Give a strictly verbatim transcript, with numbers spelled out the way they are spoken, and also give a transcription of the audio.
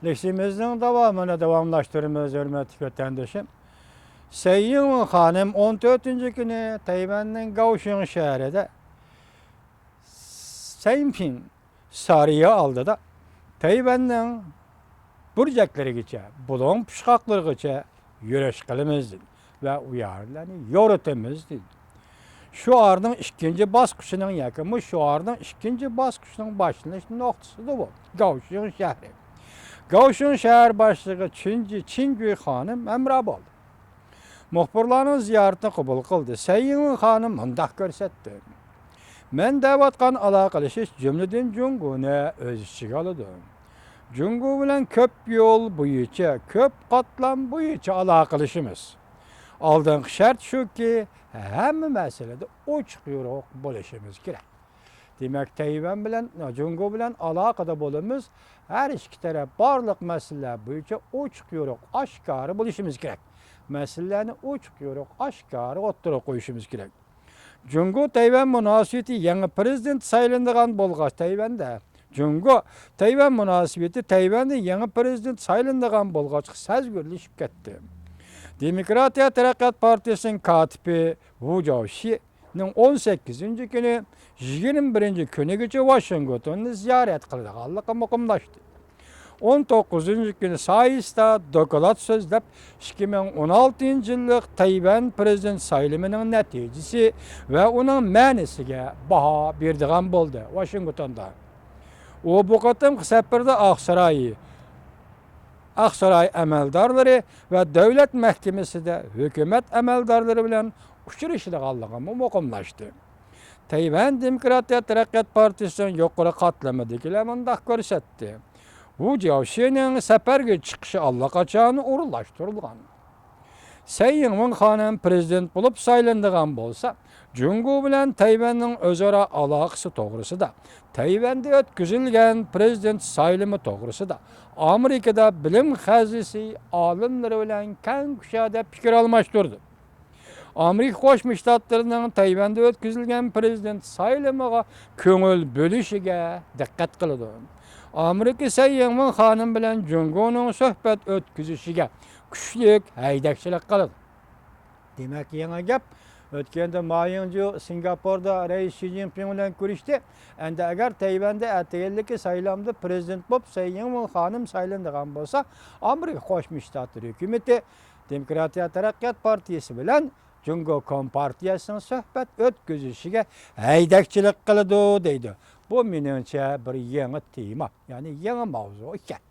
لېكسىيىمىزنىڭ داۋامىنى داۋاملاشتۇرىمىز، ھۆرمەتلىك ۋەتەندىشىم. سەي يىڭۋېن خانىم ئون تۆتىنچى كۈنى تەيۋەننىڭ گاۋشىڭ شەھىرىدە سەيپىڭ سارىيى ئالدىدا تەيۋەننىڭ بۇرجەكلىرىگىچە، بۇلۇڭ پۇچقاقلىرىغىچە يۈرۈش قىلىمىز دېدى ۋە ئۇ يەرلەرنى يورۇتىمىز دېدى. شوئارنىڭ ئىككىنچى باسقۇچىنىڭ ياكى مۇ شوئارنىڭ ئىككىنچى باسقۇچىنىڭ باشلىنىش نۇقتىسىدۇر بۇ گاۋشىڭ شەھىرى. گاۋشىڭ شەھەر باشلىقى چىنجى چىنجۈي خانىم ھەمراھ بولدى. مۇخبىرلارنىڭ زىيارىتىنى قوبۇل قىلدى. سەي يىڭۋېن خانىم مۇنداق كۆرسەتتى. مەن دەۋاتقان ئالاقىلىشىش جۈملىدىن جۇڭگونى ئۆز ئىچىگە ئالىدۇ. جۇڭگو بىلەن كۆپ يول بويىچە، كۆپ قاتلام بويىچە ئالاقىلىشىمىز. ئالدىنقى شەرت شۇكى، ھەممە مەسىلىدە ئوچۇق يورۇق بولۇشىمىز كېرەك. دېمەك، تەيۋەن بىلەن، جۇڭگو بىلەن ئالاقىدە بولىمىز. ھەر ئىككى تەرەپ بارلىق مەسىلىلەر بويىچە ئوچۇق يورۇق ئاشكارا بولۇشىمىز كېرەك. مەسىلىلەرنى ئوچۇق يورۇق ئاشكارا ئوتتۇرىغا قويۇشىمىز كېرەك. جۇڭگو تەيۋەن مۇناسىۋىتى يېڭى پىرېزىدېنت سايلىنىدىغان بولغاچ تەيۋەندە، جۇڭگو تەيۋەن مۇناسىۋىتى تەيۋەندە يېڭى پىرېزىدېنت سايلىنىدىغان بولغاچ سەزگۈرلىشىپ كەتتى. دېموكراتىيە تەرەققىيات پارتىيىسىنىڭ كاتىپى ۋۇ جياۋشى نىڭ ئون سەككىزىنچى كۈنى يىگىرمە بىرىنچى كۈنىگىچە ۋاشىنگتوننى زىيارەت قىلىدىغانلىقى مۇقىملاشتى. ئون توققۇزىنچى كۈنى سايستا دوكلات سۆزلەپ، ئىككى مىڭ ئون ئالتىنچى يىللىق تەيۋەن پىرېزىدېنت سايلىمىنىڭ نەتىجىسى ۋە ئۇنىڭ مەنىسىگە باھا بېرىدىغان بولدى. ۋاشىنگتوندا ئۇ بۇ قېتىمقى سەپىرىدە ئاقساراي ئاقساراي ئەمەلدارلىرى ۋە دۆلەت مەھكىمىسىدە ھۆكۈمەت ئەمەلدارلىرى بىلەن ئۇچرىشىدىغانلىقىمۇ مۇقىملاشتى. تەيۋەن دېموكراتىيە تەرەققىيات پارتىيىسىنىڭ يۇقىرى قاتلىمىدىكىلەر مۇنداق كۆرسەتتى. ۋۇ جياۋشىنىڭ سەپەرگە چىقىشى ئاللىقاچان ئورۇنلاشتۇرۇلغان. سەي يىڭۋېن خانىم پىرېزىدېنت بولۇپ سايلىنىدىغان بولسا، جۇڭگو بىلەن تەيۋەننىڭ ئۆزئارا ئالاقىسى توغرىسىدا، تەيۋەندە ئۆتكۈزۈلگەن پىرېزىدېنت سايلىمى توغرىسىدا ئامېرىكىدا بىلىم خەزنىسى ئالىملىرى بىلەن كەڭ كۇشادە پىكىر ئالماشتۇردى. ئامېرىكا قوشما شتاتلىرىنىڭ تەيۋەندە ئۆتكۈزۈلگەن پىرېزىدېنت سايلىمىغا كۆڭۈل بۆلۈشىگە دىققەت قىلىدۇ. ئامېرىكا سەي يىڭۋېن خانىم بىلەن جۇڭگونىڭ سۆھبەت ئۆتكۈزۈشىگە كۈچلۈك ھەيدەكچىلىك قىلىدۇ. دېمەك، يېڭى گەپ. ئۆتكەندە ما يىڭجۇ سىنگاپوردا رەئىس شى جىنپىڭ بىلەن كۆرۈشتى. ئەمدى ئەگەر تەيۋەندە ئەتىگەنلىكى سايلامدا پىرېزىدېنت بولۇپ سەي يىڭۋېن خانىم سايلىنىدىغان بولسا، ئامېرىكا قوشما شتاتلىرى ھۆكۈمىتى دېموكراتىيە تەرەققىيات پارتىيىسى بىلەن جۇڭگو كومپارتىيەسىنىڭ سۆھبەت ئۆتكۈزۈشىگە ھەيدەكچىلىك قىلىدۇ، دەيدۇ. بۇ، مېنىڭچە، بىر يېڭى تېما، يەنى يېڭى ماۋزۇ ئىكەن.